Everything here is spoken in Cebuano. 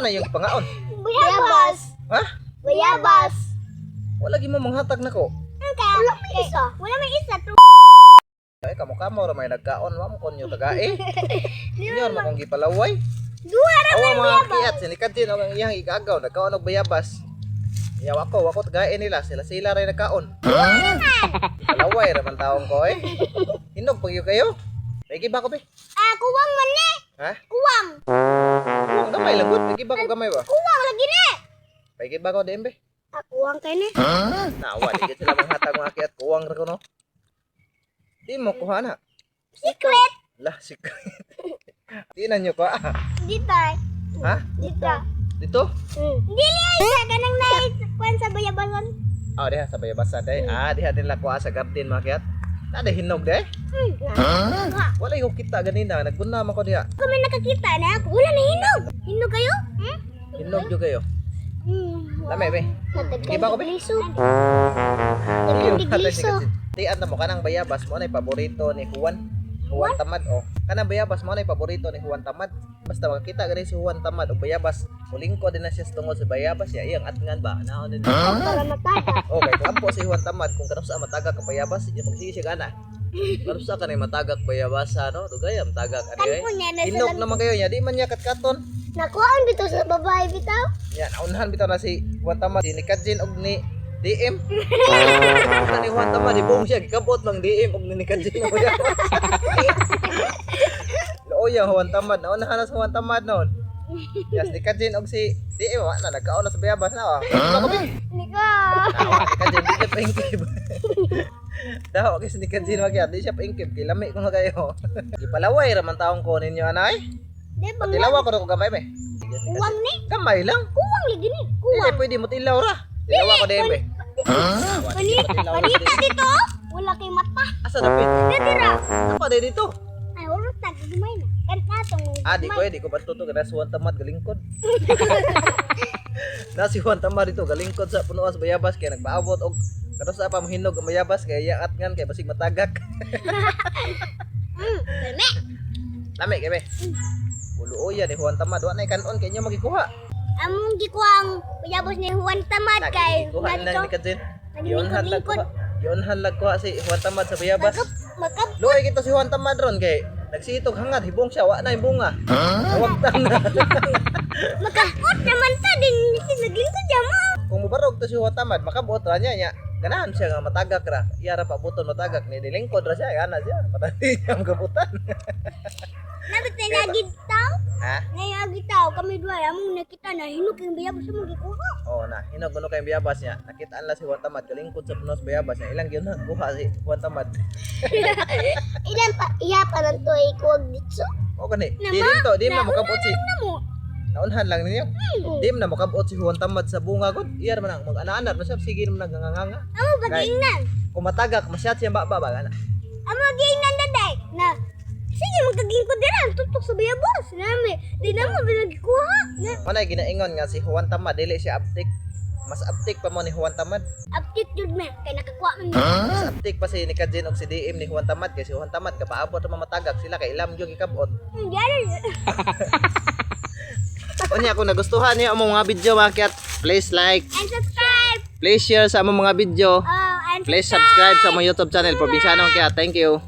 Unsa na yung pangaon? Bayabas. Ha? Bayabas. Wala gyud mo manghatag nako. Wala may isa. Wala may isa. Ay, kamo kamo ra may nagkaon, wa mo konyo tagae. Inyo ra akong gipalaway. Duha ra Awa mga kiat, sinikad din ang iyang igagaw, nagkaon og bayabas. Iyaw ako, wako tagae nila, sila sila ray nagkaon. Palaway ra man taong ko eh. Hinog pag kayo. May giba ko be. Ah, kuwang man ni. Ha? Kuwang. Kuwang gamay lang gud, may giba ko gamay ba? Kuwang lagi ni. May giba ko DMB. Ah, kuwang kay ni. Nawa di gid sila manghatag mga kiat, kuwang ra ko no. Di mo kuha na. Secret. Lah, secret. Di na nyo ko ah. Dito. Ha? Dito. Dito? Dili ay sa kanang nai kuan sa bayabasan. Ah, diha sa bayabasan day. Ah, diha din kuha sa garden mga kiat. Na hinog day. Ha? Wala yung kita ganina, naguna man ko diha. Kami nakakita na ako. Wala na hinog. Hinog kayo? Hmm? Hinog jud kayo. Lami be. Nadagkan Iba ko, be. liso. Nadagkan liso. Tian na mo kanang bayabas mo na paborito ni Juan. Juan Tamad oh. Kanang bayabas mo na paborito ni Juan Tamad. Basta makakita gani si Juan Tamad og bayabas, mulingko din na siya sa tungod sa bayabas ya iyang atngan ba. Naon din. Para mataga. Okay, kung ampo si Juan Tamad kung kanus matagak ang bayabas, iya magsige siya gana. Kanus ka ni matagak bayabas no? Dugay ang tagak ani ay. Kanpo niya na sa Hinog naman kayo niya, di man niya katkaton. Nakuhaan bitaw sa babae bitaw. Yan, naunhan bitaw na si Juan Tamad, si Nikajin og ni DM. Kita ni Juan Tamad, ibong siya, gikabot lang DM og ni Nikajin og bayabas. Looy ang Juan Tamad, naunhan na sa Juan Tamad noon. Yes, Nikajin og si DM, wa na, nagkaon na sa bayabas na. Oh. Huh? Nika. Nikajin, di siya paingkib. Daho, kasi Nikajin wag yan, di siya paingkib, kay lami ko na kayo. Ipalaway raman taong ko ninyo, anay. Di ba? Patilawa ko na ko gamay, be. Kuwang ni. Gamay lang. Kuwang lagi ni. Dili, Kuwang. pwede mo tilaw ra. Tilawa ko din, be. Panita dito. Wala kay mata. Asa na, pe? Dira. Apa din dito? Ay, urot na gumay na. Kanta tong. Ah, di ko eh, di ko banto to. Kaya si Juan Tamad, galingkod. Na si Juan Tamad dito, galingkod sa punuan sa bayabas. Kaya nagpaabot og kato sa pa mahinog ang bayabas. Kaya yaat ngan, kaya basig matagak. Lami. Lami, kaya be. Uluoya ni Juan Tamad. Wa na kanon, kaya inyo magikuha. Among gikuha ang bayabos ni Juan Tamad kay Nagikuha lang ni Kajin. Yunhan lang Naglingkod-lingkod. kuha. Yunhan lang kuha si Juan Tamad sa bayabas. Makap Luoy kita si Juan Tamad ron kay nagsitog hangad hibong siya wa na yung bunga. Wag na. Makapot naman ta din si naglingkod jama. Kung mubarog to si Juan Tamad makabuot ra niya nya. Ganahan siya nga matagak ra. Iya ra pabuton matagak ni nilingkod ra siya gana siya. Patay niya ang gabutan. Nabit na nagitaw. Ha? Nagitaw kami duha among nakita na hinog yung bayabos among gikuha. Oh na, hinog kuno kay bayabas niya. Nakitaan lang si Juan Tamad galingkod sa punos bayabas niya. Ilang gyud kuha si Juan Tamad. Ilan pa iya pa lang to ikuwag dito. O gani. Di dito, di man makabot si Ano mo? Naunhan lang ninyo. Di man na makabot si Juan Tamad sa bunga gud. Iya ra man ang mag-ana-ana man siya sige man naganganga. Amo bagingnan. Kung matagak masyat siya baba ba gana. Amo gingnan daday na sige magkaglingkod dira tutok sa bayabos nami. Di na mo binagikuha. Na Manay ginaingon nga si Juan Tamad dili siya abtik. Mas abtik pa mo ni Juan Tamad. Update jud me kay nakakuha man. Mas abtik pa si Nikajin og si DM ni Juan Tamad kay si Juan Tamad kapaabot ra matagak sila kay ilam gyud gikabot. Gyara. Unya kung nagustuhan niyo among mga video mga kiat, please like, And subscribe. please share sa among mga video. Oh, and Please subscribe sa among YouTube channel Probinsyano Kiat. Thank you.